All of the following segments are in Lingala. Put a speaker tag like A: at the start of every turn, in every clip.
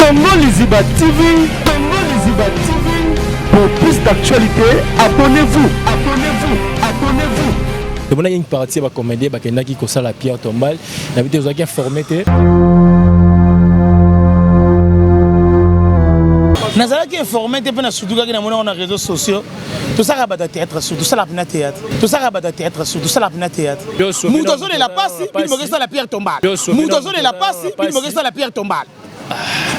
A: Congo Liziba TV, Congo Liziba TV. Pour plus d'actualités, abonnez-vous, abonnez-vous, abonnez-vous.
B: Tomonaki une partie ya bacomédien bakendaki kosala pierre tombale na bi te ozalaki informé te.
C: Nazalaki informé te mpe nasutukaki na monango na réseaux sociaux. Tosalaka bato ya théâtre surtout, tosalaka mpena théâtre, tosalaka bato ya théâtre surtout, tosalaka mpena théâtre. Moto azolela pasi bino bokesala pierre tombale, moto azolela pasi bino bokesala pierre tombale.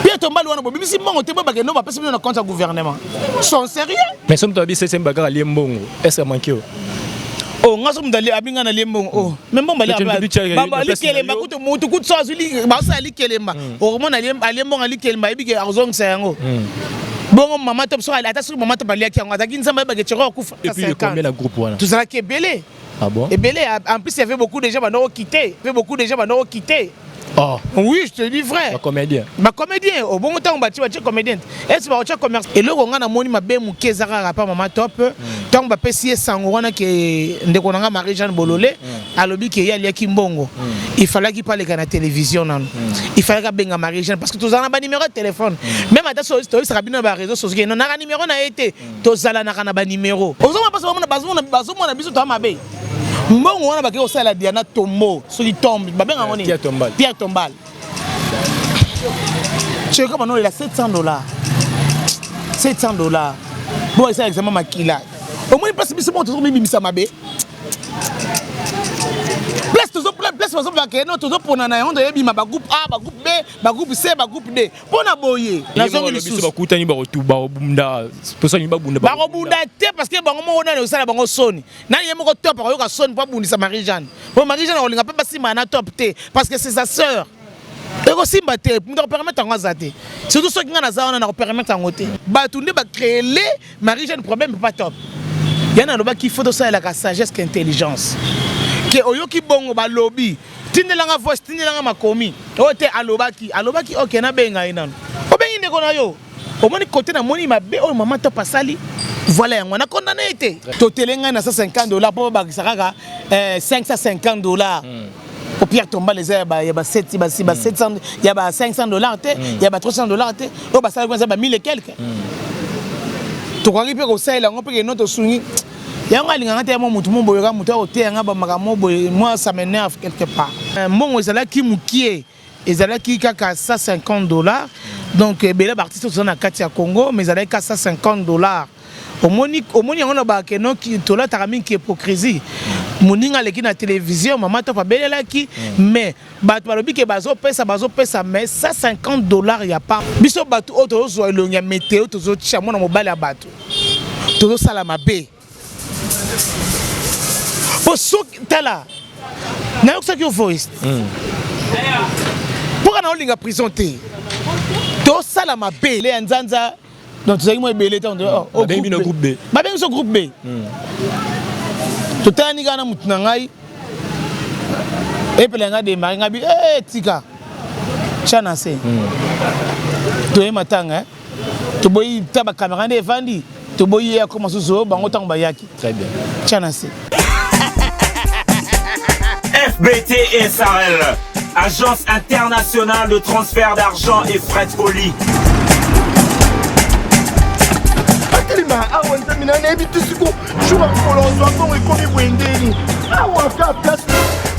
C: Pierre tombale wana bobimisi mbongo te, bo bakende bapesi bino na compte ya gouvernement, sont sérieux?
B: Mais soki moto abi sesem bakaka lie mbongo, est ce que manque yo?
C: Oh, nga so moto abinga na lie mbongo, oh, mais mbongo alikelemba kutu motu kutu so azwi basala likelemba, okomona alie mbongo alikelemba, ayebi ke akozongisa yango. Bongo mama top so ata soki mama top aliaki yango, azalaki nzambe ayebake tsheko akufa.
B: Et puis combien na groupe wana?
C: Tozalaki ebele.
B: Ah bon?
C: Ebele. En plus il y avait beaucoup de gens bandoko quitter, il y avait beaucoup de gens bandoko quitter.
B: Oh.
C: Oui, je te dis vrai.
B: Ba comédien.
C: Ba comédien, au bon temps ba ba comédien. Est-ce ba batia commerce eloko nga na moni mabe muke ezaka kaka mama top. Tango ba pesi ye sango wana ke ndeko nanga Marie-Jeanne Bololé alobi ke ye aliaki mbongo. Il fallait qu'il parle na télévision nanu. Il fallait ka benga Marie-Jeanne parce que tozala na ba numéro de téléphone. Même ata so to sera bino ba réseaux sociaux non na numéro na été tozala na na ba numéro. Ozoma parce que bazomona bazomona biso to mabe. Mbongo wana bakei kosala Diana Tombo soki tombe babenga yango nini?
B: Pierre Tombale.
C: Pierre Tombale. Cheka banolela $700. $700. Bon, eza examen makila. Omoni place biso moko tozomibimisa mabe. Place tozo place bazobaka no tozopona na yango toyebima ba groupe A, ba groupe B, ba groupe C, ba groupe D. Mpona boye nazongi lisusu.
B: Bakutani bakobunda, posa nini babunda?
C: Bakobunda te parce que bango moko nani osala bango soni. Nani ye moko top akoyoka soni mpo abundisa Marie-Jeanne. Po Marie-Jeanne akolinga mpe basimba na top te parce que c'est sa sœur. Ekosimba te, moto akopermettre yango aza te. Surtout soki ngai naza wana nakopermettre yango te. Bato nde bacréele Marie-Jeanne problème pas top. Yana alobaki faut tosalelaka sagesse que intelligence. Ke oyoki bongo balobi tindelanga voice, tindelanga makomi. Oyo te alobaki, alobaki ok nabenga ye nano. Obengi ndeko na yo. Omoni kote namoni mabe oyo mama top asali. Voilà yango na condamné ye te. Totele ngai na $150 po babakisa kaka $550. Po Pierre Tombale eza ya ba ya ba 7 ba 700 ya ba $500 te, ya ba $300 te. Oyo basali kuna eza ba 1000 et quelques. Tokoki mpe kosalela yango mpe keno tosungi. Yango alingaka te mwa motu mo boye kaka motu akoteya nga bamakambo boye, moi ça m'énerve quelque part. Mbongo ezalaki mokie, ezalaki kaka $150. Donc ebele ba artiste toza na kati ya Congo, mais ezalaki kaka $150. Omoni omoni yango na bakeno tolataka mingi hypocrisie. Moninga aleki na télévision, mama top abelelaki, mais bato balobi ke bazopesa bazopesa, mais $150 ya pa biso bato oyo tozozwa elongi ya meteo, tozotia mwana mobali ya bato, tozosala mabe. Po soki tala nayokisaki yo voice mpoka na olinga prison te, tosala mabe le ya nzanza. Donc tozalaki mwa ebele ntango
B: Babengi bino groupe B.
C: Babengi biso groupe B. Totalani kaka na motu na ngai epela ngai démarre ngai bi tika tya na se toye matanga, toboyi ta bacaméra nde evandi, toboyi ye akoma susu bango ntango bayaki.
B: Très bien.
C: Tya na se.
D: FBT SARL, Agence internationale de transfert d'argent et frais de colis.
E: Atelema awa, nzambe na nayebi te siko jour ya mokolo ozwa mbongo ekomi boye ndeni awa ka place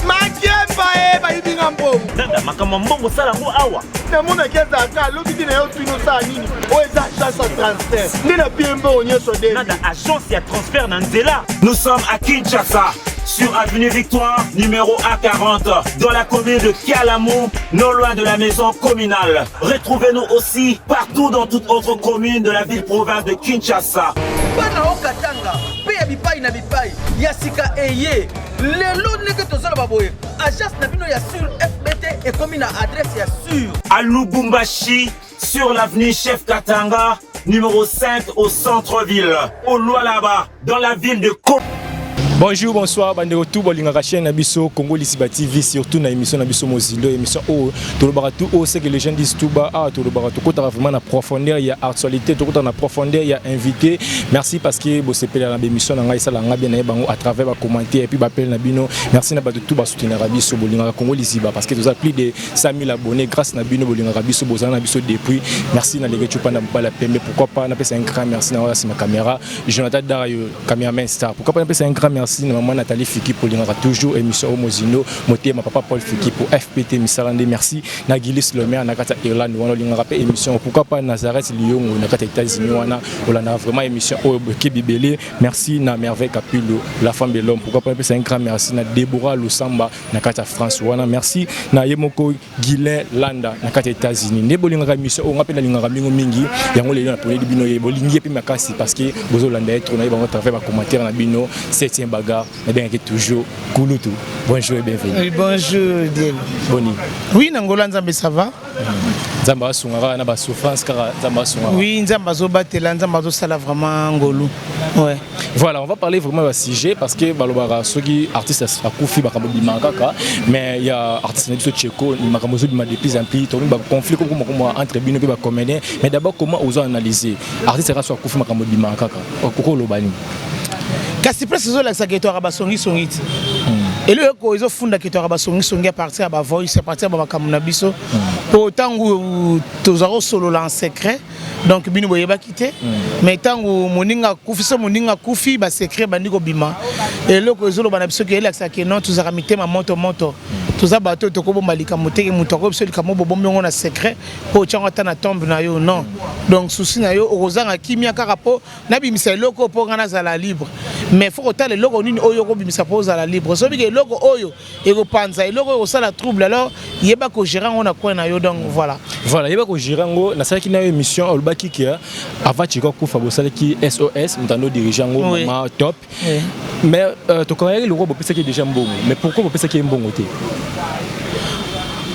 E: makemba e bayibinga mbongo.
D: Nanda makambo ya mbongo osala yango awa.
E: Namonaki azalaka alobi te na yo tuni osala nini, oyo eza agence ya transfert nde na pie mbongo nyonso de.
D: Nanda agence ya transfert na nzela. Nous sommes à Kinshasa, sur avenue Victoire, numéro A40, dans la commune de Kalamu, non loin de la maison communale. Retrouvez-nous aussi partout dans toute autre commune de la ville-province de Kinshasa.
F: Bana okatanga mpe ya bipai na bipai ya sika eye lelo ndenge tozoloba boye, agence na bino ya sur FBT ekomi na adresse ya sur.
D: À Lubumbashi, sur l'avenue Chef Katanga, numéro 5 au centre-ville. Au Lualaba, dans la ville de Ko.
B: Bonjour, bonsoir, bandeko tout bolingaka chaîne na biso Congo Lisiba TV, surtout na émission na biso Mozindo, émission oyo tolobaka tout oyo ce que les gens disent tout bas. Ah, tolobaka, tokotaka vraiment na profondeur ya actualité, tokotaka na profondeur ya invité. Merci parce que bosepela na émission na ngai, esala nga bien na bango à travers ba commentaire et puis ba appel na bino. Merci na bato tout basoutenaka biso, bolingaka Congo Lisiba, parce que toza plus de 100 000 abonnés grâce na bino. Bolingaka biso, bozala na biso depuis. Merci na leke chupa na mobala pembe. Pourquoi pas napesa un grand merci na oyo nsima caméra, Jonathan Darayo, cameraman star. Pourquoi pas napesa un grand merci na maman Nathalie Fiki, polingaka toujours émission oyo Mozindo motema, papa Paul Fiki pour FPT misala nde. Merci na Gilis Le Maire na kati ya Irlande wana, olingaka mpe émission. Pourquoi pas Nazareth Liongo na kati ya États-Unis wana, olandaka vraiment émission oyo boke bibele. Merci na Merveille Kapilo, la femme de l'homme. Pourquoi pas napesa un grand merci na Déborah Lusamba na kati ya France wana. Merci na ye moko Guilain Landa na kati ya États-Unis. Nde bolingaka émission oyo, nga mpe nalingaka mingi mingi yango. Lelo naponeli bino ye, bolingi ye mpe makasi parce que bozolanda ye trop na ye bango à travers bacommentaire na bino. Septième bagarre, nabengaki toujours Kulutu. Bonjour et bienvenue.
C: Oui, bonjour Diego.
B: Boni?
C: Oui, na ngolo Nzambe, ça va.
B: Nzambe asunga kaka na basouffrance kaka, Nzambe asunga.
C: Oui, Nzambe azobatela, Nzambe azosala vraiment ngolu. Ouais.
B: Voilà, on va parler vraiment du sujet parce que balobaka soki artiste akufi, makambo ebimaka kaka. Mais ya artiste na biso Tcheko, makambo ezobima de plus en plus, tokomi baconflit kokoma koma entre bino mpe bacomédien. Mais d'abord, comment ozo analyser artiste aka so akufi, makambo ebimaka kaka? Okoki oloba nini?
C: Kasi place ezolakisaka etwaka basongisongi ti eloko ezofundaka etwaka basongisongi à partir ya bavoice, à partir ya bamakambo na biso, mpo ntango tozwa kosolola en secret, donc bino boyebaki te. Mais ntango moninga akufi, so moninga akufi, basecret bandi kobima. Eloko ezoloba na biso ke elakisaka ke non, tozalaka mitema moto moto, toza bato oyo tokobomba likambo teke. Moto akoyi biso likambo, bobombi yango na secret mpo otyango ata na tombe na yo, non. Donc souci na yo okozanga kimia kaka mpo nabimisa eloko mpo ngai nazala libre. Mais faut kotala eloko nini oyo okobimisa mpo ozala libre. Soki eloko oyo ekopanza, eloko oyo ekosala trouble, alors yeba kogérer yango na coin na yo. Donc voilà.
B: Voilà, yeba kogérer yango. Nasalaki na yo émission, olobaki ke avant Tcheko akufa, bosalaki SOS, moto ando dirige yango, mama Top. Mais tokangaki lokwa, bopesaki déjà mbongo, mais pourquoi bopesaki ye mbongo te?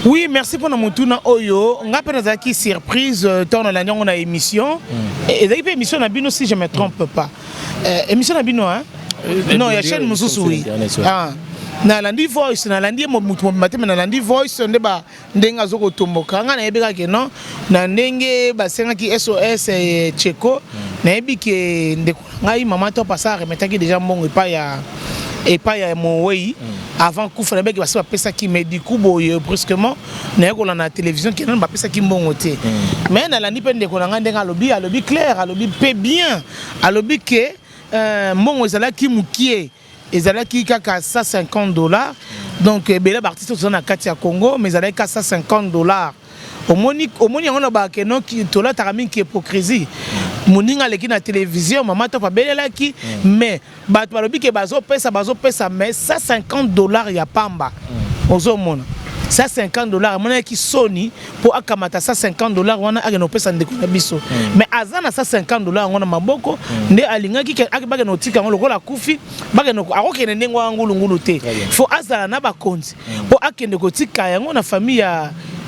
C: Oui, merci mpona motuna oyo. Nga mpe nazalaki surprise ntango nalandi yango na émission. Ezalaki mpe émission na bino, si je me trompe pas. Émission na bino, hein? Non, ya chaîne mosusu, oui. Ah. Nalandi voice, nalandi ye motu mobimba te, me nalandi voice nde ba ndenge azokotomboka. Nga nayebi kaka non, na ndenge basengaki SOS Tcheko, nayebi ke ndeko na ngai mama Top asa aremetaki déjà mbongo epai ya mowei avant kufa. Nayebaki basi bapesaki, mais du coup boye brusquement naye kolanda na télévision ke nano bapesaki mbongo te. Mais nalandi mpe ndeko na ngai ndenge alobi, alobi clair, alobi mpe bien, alobi ke mbongo ezalaki mokie, ezalaki kaka 150 $. Donc ebele baartiste toza na kati ya Congo, mais ezalaki kaka 150 $. Omoni, omoni yango na bakeno tolataka mingi hypocrisie. Moninga aleki na télévision, mama Top abelelaki, mais bato balobi ke bazopesa, bazopesa, mais 150 $ ya pamba. Ozomona 150 $, amonaki soni mpo akamata 150 $ wana akende kopesa ndeko na biso. Mais aza na 150 $ yango na maboko nde alingaki bakende kotika yango lokola akufi, bakende akokende ndenge wana ngulungulu te. Faut azala na bakonzi mpo akende kotika yango na famille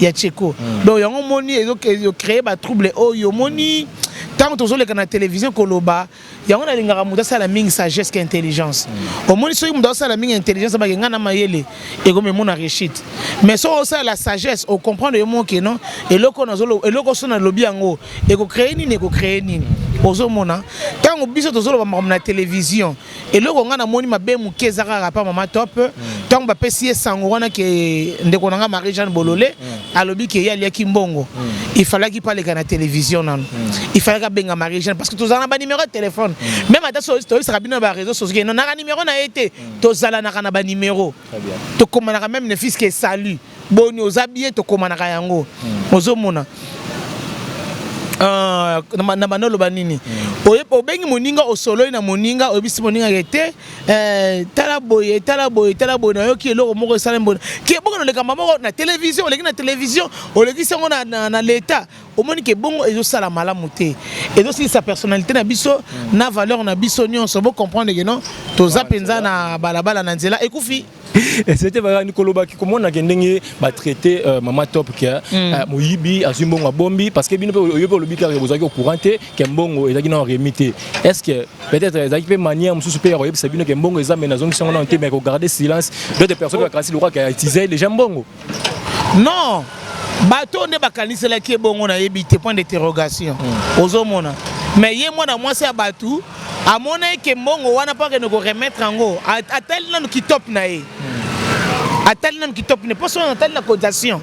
C: ya Tcheko. Donc yango omoni ezocréer batrouble oyo omoni ntango tozoleka na télévision koloba yango. Nalingaka moto asala mingi sagesse ke intelligence. Omoni, soki moto asala mingi intelligence, abake ngai na mayele, ekomemona réussite. Mais soki osala sagesse, ocomprendre yo moko ke non, eloko eloko so nalobi yango ekocréer nini, ekocréer nini. Ozomona ntango biso tozoloba makambo na télévision, eloko ngai namoni mabe moke eza kaka pa mama Top. Ntango bapesi ye sango wana ke ndeko na ngai Marie Jeanne Bolole alobi ke ye aliaki mbongo, il fallaki mpe aleka na télévision nano, il fallaki abenga Marie Jeanne, parce que tozala na banuméro ya téléphone. Même ata toyebisaka bino na baréseau sociaux ke non, naka numéro na ye te, tozalanaka na banuméro, tokomanaka même ne fût-ce que salut, boni, oza bien, tokomanaka yango. Ozomona na banda oloba nini, obengi moninga, osololi na moninga, oyebisi moninga ke te, tala boye, tala boye, tala boye, nayoki eloko moko esalemi boye, ke bongo nolekamba moko na télévision. Oleki na télévision, olekisi yango na l'état. Omoni ke bongo ezosala malamu te, ezosilisa personnalité na biso na valeur na biso nyonso. Bocomprendre ke non, toza mpenza na balabala, na nzela ekufi.
B: C'était vraiment kolobaki komonaka ndenge batraité mama Top ke moyibi, azwi mbongo, abombi, parce que bino mpe oyo mpe olobi kaka bozalaki au courant te ke mbongo ezalaki nano remis te. Est ce que peut-être ezalaki mpe manière mosusu mpe ya koyebisa bino ke mbongo eza, mais nazongisi yango nano te, mais kogarder silence? D'autres personnes bakanisi lokola ke autiliser déjà mbongo.
C: Non, bato nde bakaniselaki ebongo, nayebi te, point d'interrogation. Ozomona, mais ye mwana mwasi ya bato amona eke mbongo wana mpo akende koremettre yango, atali nanu kitop na ye, atali nanu kitop ne mpo soki atali na cotisation,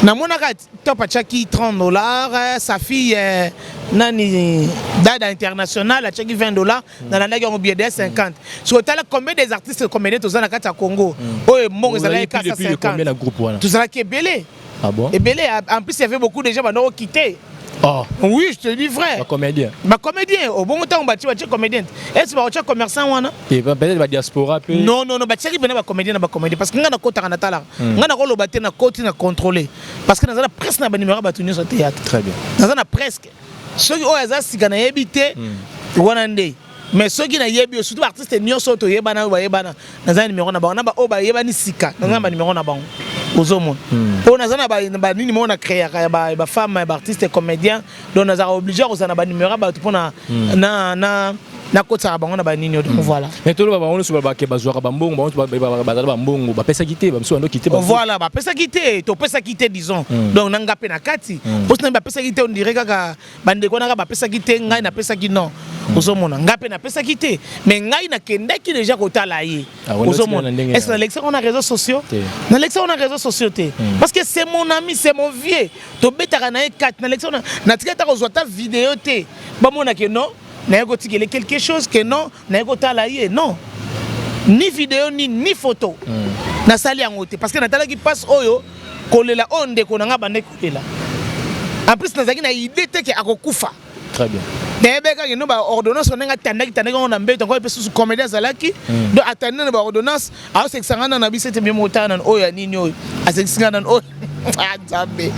C: namonaka Top atiaki 30 dollars, sa fille nani, Dada International, atiaki 20 dollars. Nalandaki yango bien de 50. Soki otala combien des artistes comédiens toza na kati ya Congo oyo mbongo ezalaki kaka 50, tozalaki ebele.
B: Ah bon?
C: Ebele. En plus, il y avait beaucoup déjà bandoko quitté.
B: Oh.
C: Oui, je te dis vrai.
B: Bacomédien.
C: Bacomédien. Obongo ntango batie comédien, est-ce bakotia commerçant wana?
B: Peut-être badiaspora mpe.
C: Non, non, non, batiaki pene bacomédien na bacomédien, parce que ngai nakotaka, natalaka, ngai nakoloba te, nakoti na contrôler, parce que naza na presque na banuméro ya bato nyonso ya théâtre.
B: Très bien.
C: Naza na presque. Soki oyo aza sika, nayebi te wana nde, mais soki nayebi yo, surtout baartiste nyonso oyo toyebana, oyo bayebana, naza na numéro na bango, na baoyo bayebani sika, naza na banuméro na bango. Ozomona, mpo naza na banini moko na créaka ya bafemme ya baartiste comédien, donc nazalaka obligé kozala na banuméro ya bato mpo na nakotisaka bango na banini. Donc voilà.
B: Mais toloba, bango nyonso balobaka bazwaka bambongo, bango bazala bambongo, bapesaki te, bamosusu bandoki te.
C: Voilà, bapesaki te, topesaki te, disons. Donc na nga mpe na kati mposi na bapesaki te, on dirait kaka bandeko nanga bapesaki te, ngai napesaki, non. Ozomona, ngai mpe napesaki te, mais ngai nakendaki déjà kotala ye. Ozomona, est ce que nalekisaka na réseaux sociaux? Nalekisaka na réseaux sociaux te, parce que c'est mon ami, c'est mon vieux, tobetaka na ye kati. Nalekisaka, natikali ta kozwa ta vidéo te, bamonake non, naye kotikele quelque chose que non, naye kotala ye, non, ni vidéo ni photo. Nasali yango te, parce que natalaki mpasi oyo, kolela oyo ndeko na nga bandaki kolela. En plus, nazalaki na idée te ke akokufa.
B: Très bien.
C: Nayebi kaka no baordonnance ndenge atandaki, tandaki yango na mbeto yango mpe susu comédien azalaki, donc atandi na baordonnance, aosekisa nga nano na biso ete mio otala nano oyo ya nini oyo asekisi nga nano oyo. Nzambe,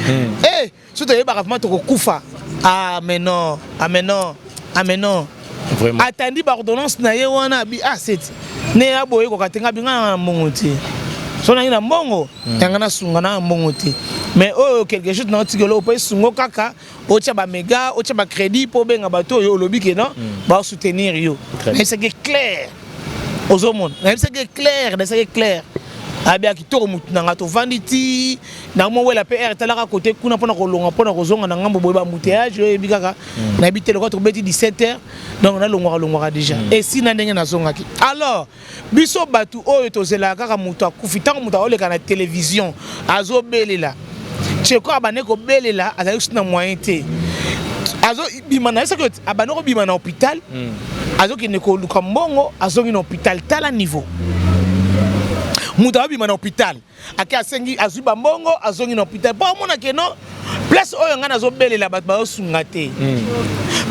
C: eh, so toyebaka vraiment tokokufa. Ah mais non, ah mais non, ah mais non.
B: Vraiment.
C: Atandi baordonnance na ye wana, abi ah seti ne ya boye koka te, nga binga na mbongo te, so nangi na mbongo yanga nasunga na mbongo te, mais oyo quelque chose na otikela oyo mpo esungo kaka otya baméga, otya bacrédit mpo obenga bato oyo olobi ke non, baosoutenir yo. Nayebisaki clair, ozomona, nayebisaki clair, nayebisaki clair, abia kitoko motu na nga. Tovandi ti nakomowela mpe aire etalaka kote kuna mpona kolonga, mpona kozonga na ngambo boye, baembouteillage oyo oyebi kaka, nayebi te lokola tobeti 17 heures, donc nalongwaka longwaka déjà esi na ndenge nazongaki. Alors biso bato oyo tozelaka kaka moto akufi, ntango moto aoleka na télévision azobelela Tcheko, abandi kobelela, azalaki susu na moyen te, azobima na ye, soki abandi kobima na hôpital, azokende koluka mbongo, azongi na hôpital. Tala niveau, moto azobima na hôpital, ake asengi, azwi bambongo, azongi na hôpital mpo amona ke non, place oyo ngai nazobelela, bato bazosunga te,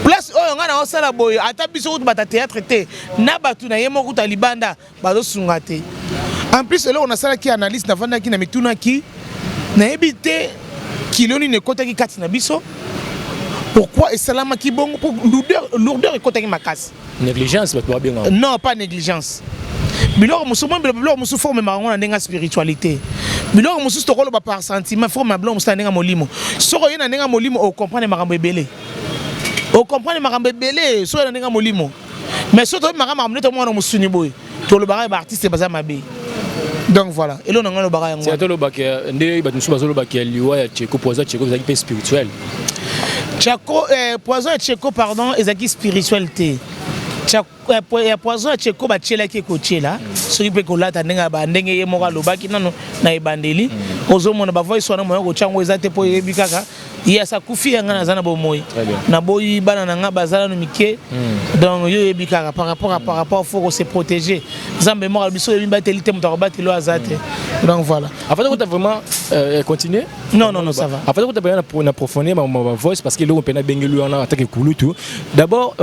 C: place oyo ngai naosala boye, ata biso kutu bato ya théâtre te, na bato na ye moko kutu ya libanda bazosunga te. En plus, eloko nasalaki analyse, navandaki na mitunaki, nayebi te kilo nini ekɔtaki kati na biso, pourquoi esalamaki bongo, po lourdeur ekɔtaki makasi.
B: Négligence, bato babengaka.
C: Non, pas négligence. Biloko mosusu, mwa biloko mosusu faut omemaka yango na ndenge ya spiritualité. Biloko mosusu tokoloba par sentiment, faut omema biloko mosusu na ndenge ya molimo. Soki oye na ndenge ya molimo, ocomprendre makambo ebele, ocomprendre makambo ebele soki oye na ndenge ya molimo. Mais soki toyebimaka makambo nde tomona mosuni boye, tolobaka baartiste baza mabe. Donc voilà, eloko na ngai alobaka yango.
B: Tolobaka nde bato mosusu bazolobaka liwa ya Tcheko, poison Tcheko ezalaki mpe spirituel.
C: Tchako, poison ya Tcheko, pardon, ezalaki spirituel te. Ya poison ya Tcheko batielaki, ekotiela soki mpe kolata ndenge ndenge ye moko alobaki nano na ebandeli. Ozomona bavoice wana, moya kotya yango eza te, mpo oyebi kaka ye asa akufi, ya ngai naza na bomoi, naboyi bana na ngai baza nano mike. Donc yo oyebi kaka par rapport, faut ko se protéger. Nzambe moko alobi so oyebi bateli te, moto akobateli oyo aza te. Donc voilà.
B: Avant de vraiment continuer.
C: Non, non, non, ça va.
B: Avant de vraiment na profondeur ma voice, parce que eloko mpena abengeli wana atake kulutu, d'abord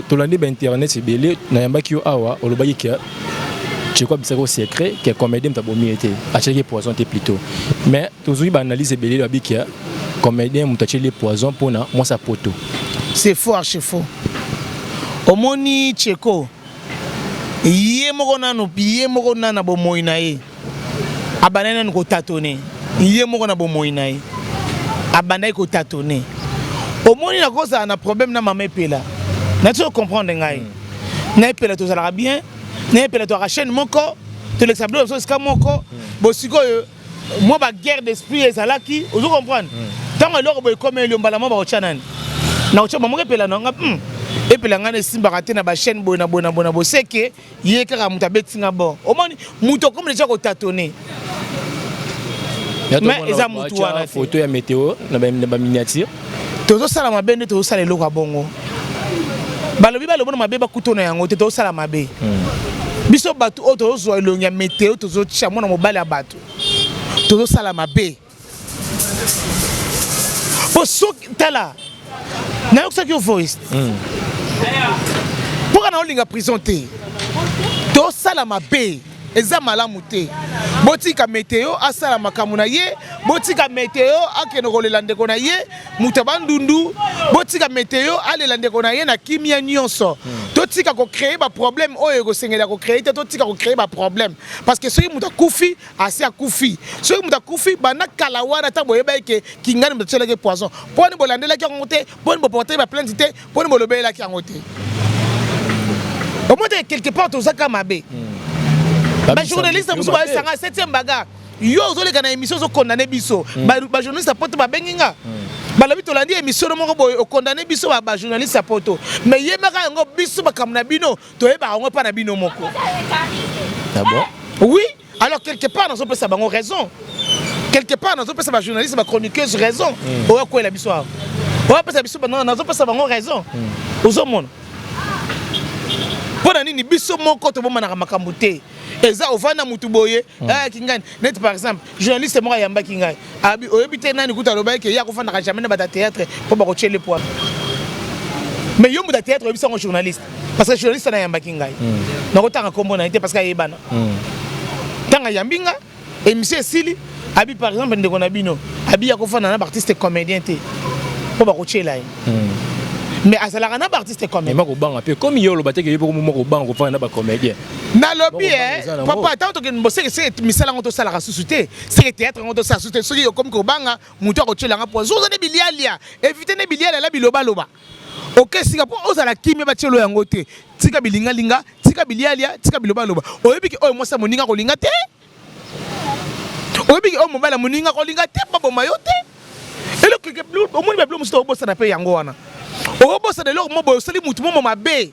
B: tolandi ba internet ebele, nayambaki yo awa, olobaki ke Tcheko abisaki secret ke comédien moto abomi ye te, atielaki poison te plutôt. Mais tozwi baanalyse ebele, babi ke comédien moto atieli poison mpona mwasi ya poto.
C: C'est faux, archi faux. Omoni, Tcheko ye moko nano, ye moko nano na bomoi na ye. Abandaki nanu kotatone ye moko na bomoi na ye, abandaki kotatone. Omoni, nakozala na problème na mama Epela, nati ocomprendre ngai. Na Epela tozalaka bien, na Epela tozalaka chaîne moko, tolekisa biloko biso esika moko. Bo sikoyo mwa baguerre d'esprit ezalaki, ozo comprendre. Ntango eloko boye ekomeli yo, mbala mwa bakotya nani na kotya bamoko Epela na nga. Epela ngai na esimbaka te na bachaîne boye na boye na boye na boye, seke ye kaka moto abeti nga. Bon, omoni moto akomi deja kotatone, mais eza motu wana te.
B: Photo ya météo na baminiature.
C: Tozosala mabe nde tozosala eloko ya bongo. Balobi balobi na mabe, bakuta na yango te. Tozosala mabe biso bato oyo tozozwa elongi ya météo, tozotia mwana mobali ya bato, tozosala mabe. Po soki tala, nayokisaki yo voice mpoka na olinga prison te. Tosala mabe, eza malamu te. Botika meteo asala makambo na ye, botika meteo akende kolela ndeko na ye, moto ya Bandundu. Botika meteo alela ndeko na ye na kimia nyonso. Totika kocréer baproblème oyo ekosengela kocréer te. Totika kocréer baproblème, parce que soki moto akufi, asi akufi. Soki moto akufi banda kala wana, ntango boyebaki ke kingani moto atielaki poison, mpo nini bolandelaki yango te? Mpo nini boportaki baplainte te? Mpo nini bolobelelaki yango te? Omoi te, quelque part tozaka mabe. Bajournaliste mosusu bayesanga septième bagarre. Yo ozoleka na émission, ozokondane biso. Bajournaliste ya poto babengi nga, balobi tolandi émission no moko boye, okondane biso bajournaliste ya poto. Mais yebaka yango, biso makambo na bino toyebaka yango epa na bino moko.
B: Ah bon?
C: Oui. Alors quelque part nazopesa bango raison, quelque part nazopesa bajournaliste, bachroniqueuse raison. Oyo akwela biso awa, oyo apesa biso, nazopesa bango raison. Ozomona mpo na nini biso moko tobomanaka makambo te? Eza ovanda mutu boye ayaki ngai neti par exemple journaliste moko ayambaki ngai, abi oyebi te nani kuta alobaki ke ye akofandaka jamais na bato ya théâtre mpo bakotiele poids. Mais yo moto ya théâtre oyebisi yango journaliste, parce que journaliste ana ayambaki ngai, nakotanga nkombo na ye te parce que ayebana. Ntango ayambi nga, émission esili, abi par exemple ndeko na bino abi ya kofanda na baartiste comédien te mpo bakotiela ye, mais azalaka na baartiste comédien.
B: Ema kobanga mpe comme yo oloba te ke yo mpe moko kobanga kofanda na bacomédien.
C: Nalobi e papa, ntango tokende boseke, seke misala yango tosalaka susu te, seke théâtre yango tosala susu te. Soki okomi kobanga moto akotielanga po oza nde bilialia, évite nde bilialia la bilobaloba. Oke sika mpo ozala kimia, batielo yango te. Tika bilingalinga, tika bilialia, tika bilobaloba. Oyebi ke oyo mwasi ya moninga kolinga te, oyebi ke oyo mobali ya moninga kolinga te, baboma yo te. Eloko omoni, babilo mosusu obosana mpe yango wana, okobosana eloko mo boye osali mutu momo mabe.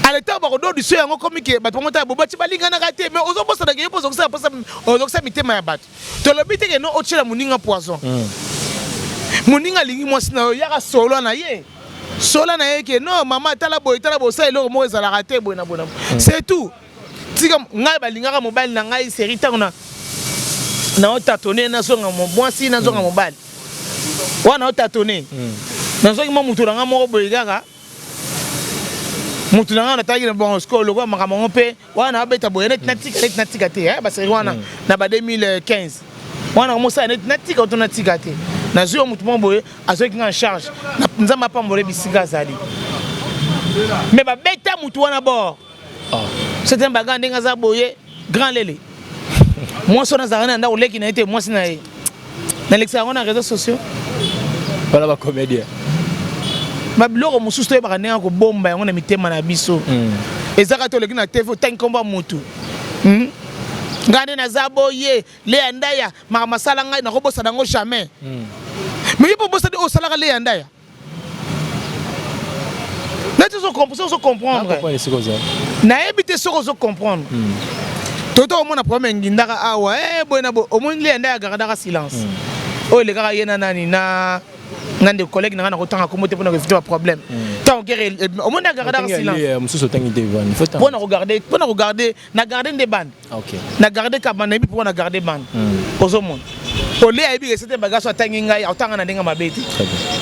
C: Ale ntango bakododiso yango, komi ke bato bango tala bobati balinganaka te. Mais ozobosana ke yo mpo ozokisala mposa, ozokisa mitema ya bato. Tolobi te ke no otiela moninga poison. Moninga alingi mwasi na yo, yaka solo na ye, sola na ye ke non mama, tala boye, tala boye, osala eloko moko ezalaka te boye na boye na boye, c'est tout. Tika ngai balingaka mobali na ngai seri. Ntango na naotatone, nazonga mwasi, nazonga mobali wana, otatone, nazwaki mwa motu na ngai moko boye kaka motu na ngai natalaki na bon sikoyo lokola makambo yango mpe wana abeta boye neti natika, neti natika te. Baseri wana na ba 2015 wana mosala neti natika to natika te. Nazwi yo motu moko boye azwaki nga en charge. Nzambe apambola bisika azali, mais babeta motu wana bord. C'est un baga ndenge aza boye, grand lele. Mwasi wana azalaka na ndako leki na ye te, mwasi na ye nalekisa yango na réseaux sociaux.
B: Wana bacomédien.
C: Babiloko mosusu toyebaka ndenge ya kobomba yango na mitema na biso. Ezaka te oleki na TV, otangi nkombo ya motu. Ngai nde naza boye, Leya Ndaya makambo asala ngai nakobosana yango jamais. Mais ye mpo obosani oyo osalaka Leya Ndaya, neti ozocomprendre, nayebi te soki ozocomprendre. Toto omona problème engindaka awa boye na boye, omoni Leya Ndaya agardaka silence. Oyo elekaka ye na nani na ndeko collègue na ngai, nakotanga kombo te mpona koéviter baproblème. Ntango guerre, omoni agardaka silence.
B: Mosusu otangi te.
C: Mpona kogarde, mpona kogarde, na garde nde bande, na garde ka bande. Nayebi mpo na garde bande. Ozomona ole ayebi ke sete bagaso atangi ngai, aotanga na ndenge mabe te.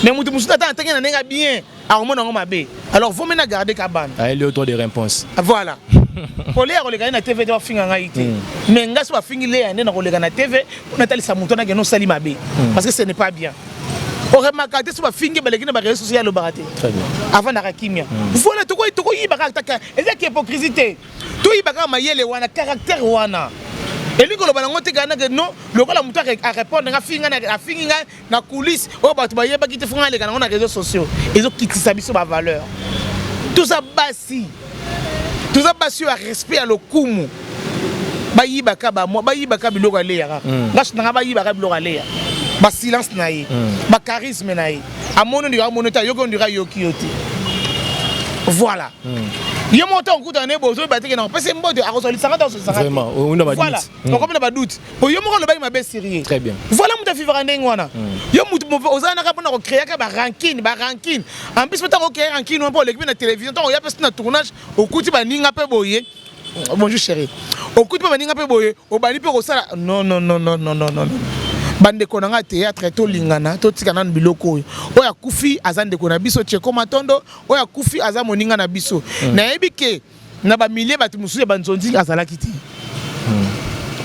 C: Mais moto mosusu ata atangi na ndenge bien, akomona yango mabe. Alors vaut mieux na garde ka bande.
B: Ayeli yo droit de réponse.
C: Voilà, po Leya koleka ye na TV te, bafinga ngai te. Mais ngai so bafingi Leya nde nakoleka na TV mpo natalisa moto wana kende osali mabe, parce que ce n'est pas bien. Oremarka te, so bafingi baleki na baréseaux sociaux, alobaka te, avandaka kimia. Voilà, tokoyiba kaka, ezaki hypocrisie te. Toyiba kaka mayele wana, caractère wana. Elingi koloba nango te kaka nake non, lokola moto arépondre nga, afingi nga, afingi nga na coulisse oyo bato bayebaki te, fonga aleka nango na réseaux sociaux. Ezokitisa biso bavaleur. Toza basi, toza basi oyo ya respect, ya lokumu. Bayibaka bamwa, bayibaka biloko aleya kaka. Nga so nanga bayibaka biloko aleya, basilence na ye, bacharisme na ye. Amoni ondira, amoni te, ayoki ondira, ayoki yo te. Voilà, ye moko ntango okutana ne bozoyeba te ke na kopesa mbote, akozwa lisanga te, akozwa lisanga. Voilà, okomi na badoute po yo moko olobaki mabe sur ye.
B: Très bien.
C: Voilà, moto afivaka ndenge wana. Yo motu oza naka mpona kocréaka barancune, barancune. En plus mpe ntango ocréer rancune wana, mpo oleki mpe na télévision, ntango oya mpe na tournage, okuti baninga mpe boye: "Bonjour chéri." Okuti mpe baninga mpe boye, obandi mpe kosala: "Non, non, non, non, non, non, non." Bandeko na nga théâtre, tolingana, totika nanu biloko oyo. Oyo akufi aza ndeko na biso, Cheko Matondo. Oyo akufi aza moninga na biso. Nayebi ke na bamilie bato mosusu ya banzonzi azalaki te,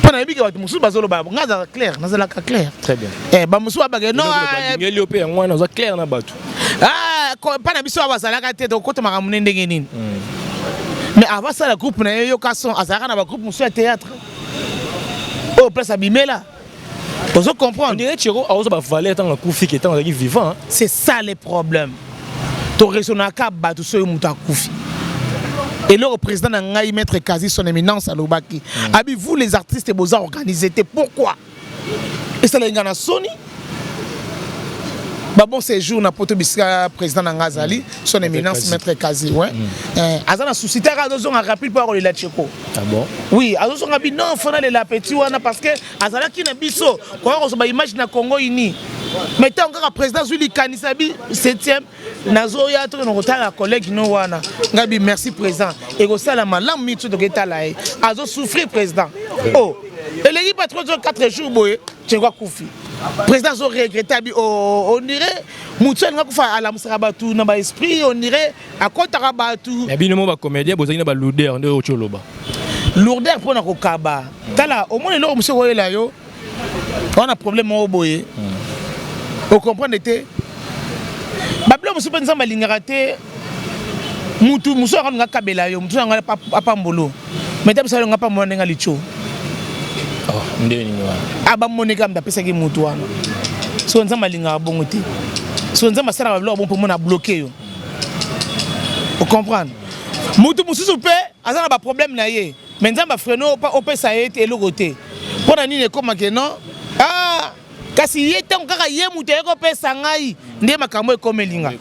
C: mpo nayebi ke bato mosusu bazoloba. Nga azalaka clair, nazalaka clair.
B: Très bien.
C: Eh, bamosusu babake non.
B: Balingeli yo mpe yango wana, oza clair na bato.
C: Ah, mpa na biso awa bazalaka te, tokota makambo ne ndenge nini? Mais avant asala groupe na ye Yoka Son, azalaka na bagroupe mosusu ya théâtre oyo place abimela. Ozo
B: On
C: comprendre?
B: dirait Chero aoza bavaleur ntango akufi ke ntango azalaki vivant.
C: C'est ça le problème. Toraisonnaka bato soki moto akufi. Eloko président na ngai, maître Kazi, son éminence, alobaki abi: "Vous les artistes, boza organisé te." Pourquoi esalaki ngai na soni? Babon séjour na poto, bisika président na ngai azali, son éminence maître Kazi, ouais. Aza na souci te, kaka azozonga rapide mpo akolela Cheko.
B: Ah bon?
C: Oui, azozonga bi non, fona lela petit wana parce que azalaki na biso koya kozwa baimage na Congo uni. Mais ntango kaka président azwi likanisa bi 7e, nazoya, tokende kotala collègue no wana. Ngai bi merci président, ekosala malamu mingi. So toketala ye azosouffrir, président oh, eleki pa 3 4 jours boye, Cheko akufi. Président azoregretter abi on dirait motu alinga kufa, alamusaka bato na baesprit, on dirait akɔtaka bato.
B: Ya bino mo bacomédien bozalaki na balourdeur nde oyo oloba.
C: Lourdeur mpona kokaba. Tala, omoni eloko mosusu koyela yo wana, problème moko boye, ocomprendre te. Babiloko mosusu mpe Nzambe alingaka te. Mutu mosusu alinga akabela yo, mutu anga apambolo, mais te biso alinga apambola ndenge alitio.
B: Oh, nde nini wana?
C: Abamoneka mutu apesaki mutu wana. So Nzambe alingaka bongo te. So Nzambe asalaka biloko bongo mpo mona bloquer yo, ocomprendre? Mutu mosusu mpe aza na baproblème na ye, mais Nzambe afreiner, opesa ye te eloko te. Mpo na nini ekomake non? Ah, kasi ye ntango kaka ye moto aye kopesa ngai nde makambo ekomelinga.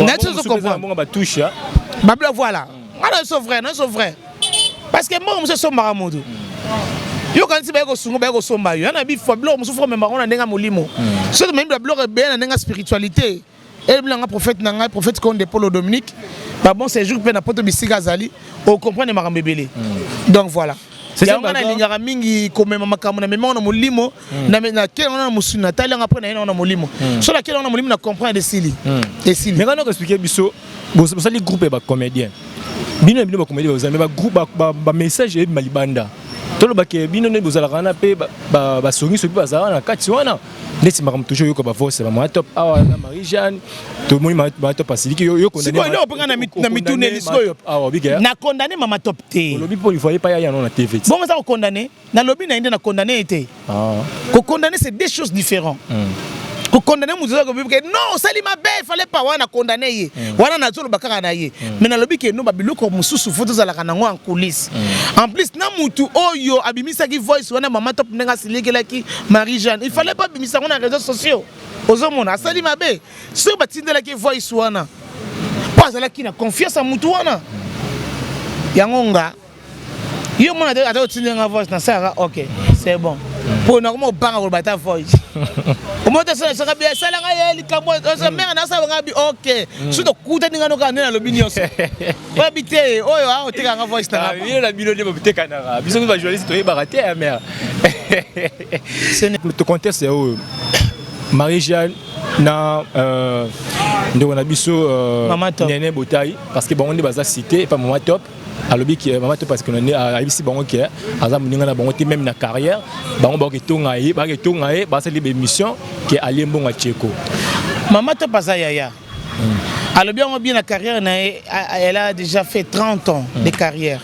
C: Nati ozo comprendre?
B: Bongo batouche.
C: Babilo, voilà, nga na so vrai, na so vrai, parce que mbongo mosusu esombaka moto. Yokanisi baye kosunga, baye kosomba yo yana bifo. Biloko mosusu fo komema yango na ndenge ya molimo. Soki tomemi ba biloko ebele na ndenge ya spiritualité, elobila prophète na ngai, prophète Konde Polo Dominique, babon séjour mpe na poto, bisika azali, ocomprendre makambo ebele. Donc voilà, yango ngai nalingaka mingi komema makambo na mema na molimo. Nakele yango na mosuni, natali yango, après naye nango na molimo. So nakele yango na molimo, na comprendre, esili, esili.
B: Mais nga expliquer biso, bosali groupe ya bacomédien, bino na bino bacomédien bozali, mais bagroupe bamessage eyebima libanda. Tolobake bino nde bozalaka wana mpe basongiso mpe bazalaka na kati wana, neti makambo toujours oyoka bavoice bamama Top awa na Marie Jeanne. Tomoni mama Top asiliki yo.
C: Sikoyo eloko mpenga na mituneli sikoyo, na condamné mama Top te.
B: Olobi mpo ivoye pa ya na TV.
C: Bongo eza kocondamner? Nalobi na ye nde na condamné ye te. Kocondamner, c'est deux choses différentes. Kocondamner moto eza kobi ke non, osali mabe, fallait pas. Wana condamné ye wana, nazoloba kaka na ye. Mais nalobi ke no, babiloko mosusu fo tozalaka nango en coulisse. En plus na mutu oyo abimisaki voice wana, mama Top, ndenge asilikelaki Marie Jeanne, il fallait pas abimisa yango na réseaux sociaux. Ozomona asali mabe. Soki batindelaki voice wana mpo azalaki na confiance ya mutu wana, yango nga yo mona ata otindi nga voice, nasalaka ok, c'est bon, mpo nakoma obanga koloba ata voice. Omoni te, soka bi esalanga ye likambo mare nasalanga bi ok. Soki tokutani nga nokaa nde nalobi nyonso, oyebi te oyo otekanga voice.
B: Na bino na bino nde botekanaka, biso mpe bajournaliste toyebaka te ya mare to contexte oyo Marie Jeanne na ndeko na biso Nene Botai, parce que bango nde baza cité epa mama Top. Alobi ke mama Top, parce que ayebisi bango ke aza moninga na bango te, même na carrière. Bango bakoki ye, baketonga ye, basali baémission ke alie mbongo ya Cheko.
C: Mama Top aza yaya. Alobi yango bien, na carrière na ye, elle a déjà fait 30 ans de carrière.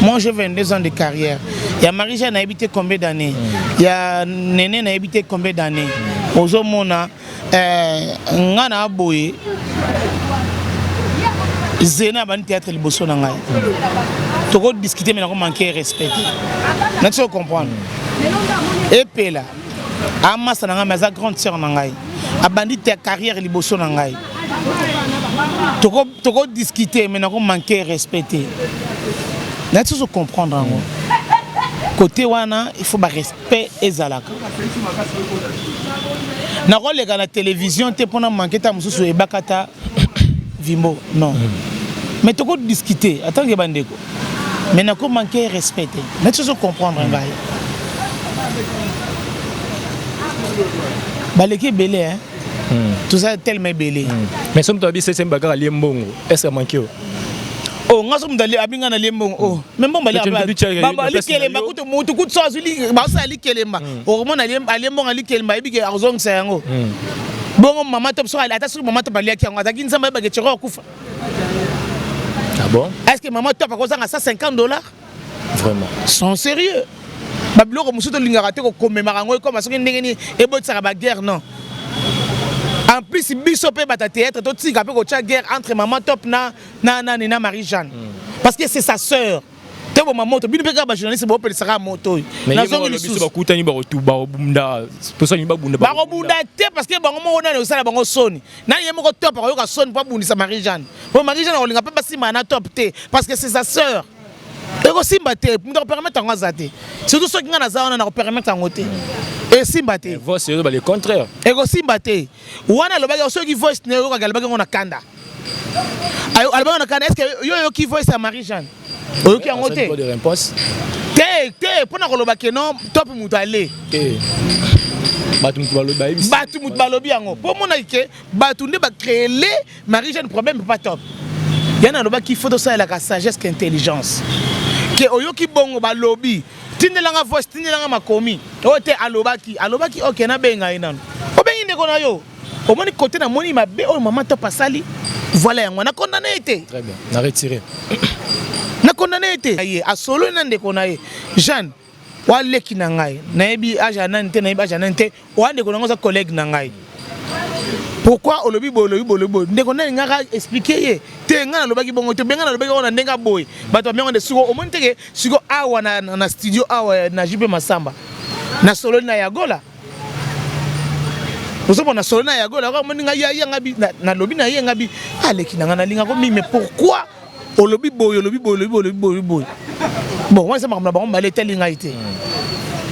C: Moi, j'ai 22 ans de carrière. Ya Marie Jeanne nayebi te combien d'années. Ya Nene nayebi te combien d'années. Ozomona nga na boye zena abandi théâtre liboso na ngai, tokodiscute, me nako manquer respect te. Nati comprendre, epela amasa na ngai, mais aza grande sœur na ngai, abandi te carrière liboso na ngai. Tokodiscute, mais nako manquer respect te. Nati ozo comprendre yango côté wana, il faut barespect ezalaka. Nakoleka na télévision te mpona manquer ta mosusu ebaka ta vimbo, non. Mais tokodiscute en tant que bandeko, mais nako manquer respect te. Nati ozo comprendre ngai, baleki ebele, hein? Toza tellement ebele.
B: Mais soki moto abi septième bagarre alie mbongo, est ce que amanke o?
C: Oh, nga so moto abi nga nalie mbongo, oh, mais mbongo likelemba kutu, mutu kutu so azwi, basala likelemba, okomona alie mbongo alikelemba, ayebi ke akozongisa yango. Bongo mama Top, so ata soki mama Top aliaki yango, azalaki Nzambe ayebake tsheko akufa.
B: Ah bon?
C: Est ce que mama Top akozanga 150 $?
B: Vraiment?
C: Sont sérieux. Babiloko mosusu tolingaka te kokomemaka yango, ekoma soki ndenge nini, ebotisaka baguerre, non. En plus, biso mpe bato ya théâtre, totika mpe kotya guerre entre mama Top na na nani, na Marie Jeanne, parce que c'est sa sœur. Te boma moto, bino mpe kaka bajournaliste bopelisaka moto oyo.
B: Nazongi lisusu, bakutani, bakobunda, poso nini, babunda.
C: Bakobunda te, parce que bango moko nani osala bango soni, nani ye moko Top akoyoka soni mpo abundisa Marie Jeanne. Po Marie Jeanne akolinga mpe basimba na Top te, parce que c'est sa sœur. Ekosimba te, moto akopermettre yango aza te, surtout soki ngai naza wana, nakopermettre yango te, esimba te.
B: Voice ezoba le contraire.
C: Ekosimba te. Wana alobaki, soki voice ne oyokaki, alobaki yango na kanda, alobaki na kanda. Est ce que yo oyoki voice ya Marie Jeanne? Oyoki yango te. Te te, mpona koloba ke non, Top moto ale.
B: Te, bato moto balobi.
C: Bato moto balobi yango mpo omonaki ke bato nde bacréele Marie Jeanne problème, pas Top. Yana alobaki, faut tosalelaka sagesse ke intelligence, ke oyoki bongo balobi, tindelanga voice, tindelanga makomi oyo te. Alobaki, alobaki, ok, nabenga ye nano. Obengi ndeko na yo, omoni kote namoni mabe oyo mama Top asali, voilà, yango nakondane ye te.
B: Très bien, na retiré.
C: Nakondane ye te. Ye asololi na ndeko na ye Jeanne, waleki na ngai, nayebi age ya nani te, nayebi age ya nani te, oya ndeko nango, oza collègue na ngai, pourquoi olobi boye, olobi boye, olobi boye? Ndeko nani ngaka expliquer ye te, ngai nalobaki bongo te, benga nalobaki yango na ndenge boye. Bato bamengo nde siko omoni teke siko awa na studio awa na JP Masamba, nasololi na Yagola, ozomona, solo na Yagola, omoni ngai ya ngai, nalobi na ye, ngai aleki na ngai, nalingako mingi, mais pourquoi olobi boye, olobi boye, olobi boye, olobi boye, olobi boye? Bon, wana eza makambo na bango mibale, etali ngai te.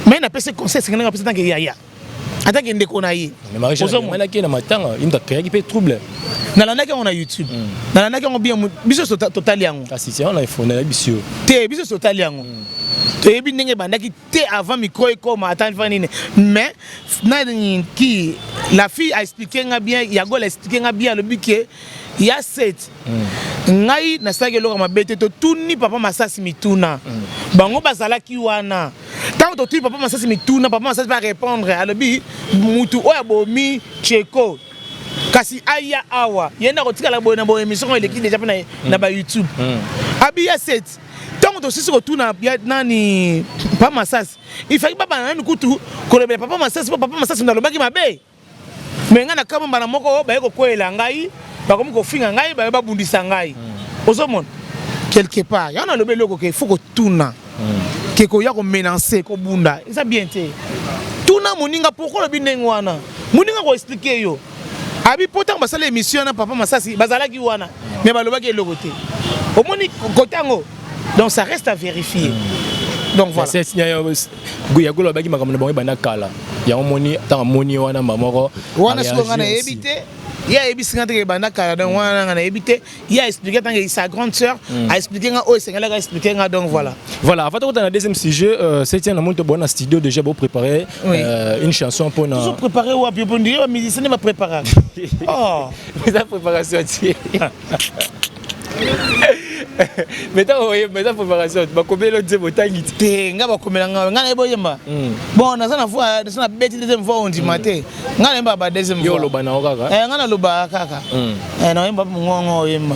C: Mais napesi conseil esengeli, napesi tanke yaya, atanke ndeko na ye.
B: Ozomonaki na matanga, ye moto acréaki mpe trouble.
C: Nalandaki yango na YouTube, nalandaki yango bien. Biso totali yango.
B: Kasi ti wana efona biso yo.
C: Te, biso totali yango, toyebi ndenge ebandaki te avant micro ekoma, ata fa nini. Mais nani ki la fille a expliqué nga bien, Yagola expliqué nga bien, alobi ke ya set ngai nasalaki eloko mabe te. Totuni papa Masasi mituna, bango bazalaki wana. Ntango totuni papa Masasi mituna, papa Masasi mpe arépondre, alobi mutu oyo abomi Cheko, kasi aya awa, ye nde akotikala boye na boye. Émission oyo eleki déjà mpe na bayoutube. Abi ya set, ntango tosisi kotuna nani, papa Masasi, ifaki babana nani kutu kolobela papa Masasi, mpo papa Masasi nalobaki mabe. Me ngai na kama mbala moko baye kokweyela ngai, bakomi kofinga ngai, baye babundisa ngai. Ozomona quelque part, yango nalobi eloko ke faut kotuna ke koya komenacer, kobunda eza bien te. Tuna moninga pourquoi olobi ndenge wana, moninga koexpliquer yo. Abi po ntango basala émission wana, papa Masasi bazalaki wana, mais balobaki eloko te. Omoni kote yango, donc ça reste à vérifier. Donc voilà.
B: Yagola abaki makambo na bango ebanda kala, yango moni ntango amoni wana mba moko.
C: Wana sikoyo ngai nayebi te, ye ayebisi nga teke ebanda kala. Donc wana nga nayebi te, ye aexpliqué ntango sa grande sœur aexpliqué nga oyo esengelaki aexpliqué nga, donc voilà.
B: Voilà, avant tokota na deuxième sujet, septième, namoni tobona na studio déjà bopréparé une chanson mpona
C: Toujours préparé wapi? Po ndire bamusicien nde bapréparaka, oh.
B: Eza préparation tie, mais ntango oyemba eza préparation, bakomeli nzembo, otangi te?
C: Te, nga bakomela nga, nga nayebi oyemba. Bon, naza na voix, naza na beti deuxième voix, ondima te, nga nayemba ba deuxième
B: voix. Yo oloba nango kaka?
C: Nga nalobaka kaka, nayemba mongongo, oyemba,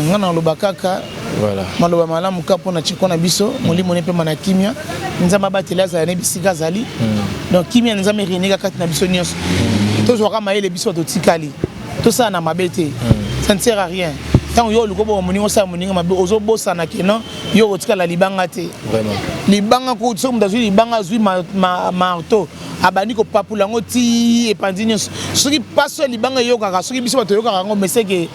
C: nga naloba kaka.
B: Voilà.
C: Maloba malamu ka mpona Tsheko na biso, molimo ne pema na kimia. Nzambe abateli azala ne bisika azali. Donc kimia Nzambe ereneka kati na biso nyonso. Tozwaka mayele biso bato tikali. Tosala na mabe te. Ça ne sert à rien. Ntango yo oluka oboma moninga osala moninga mabe ozobosana ke non yo okotikala libanga te.
B: Vraiment.
C: Libanga ko soki moto azwi libanga azwi marteau abandi kopapula yango ti epanzi nyonso. Soki paso ya libanga eyokaka soki biso bato toyokaka yango mais c'est que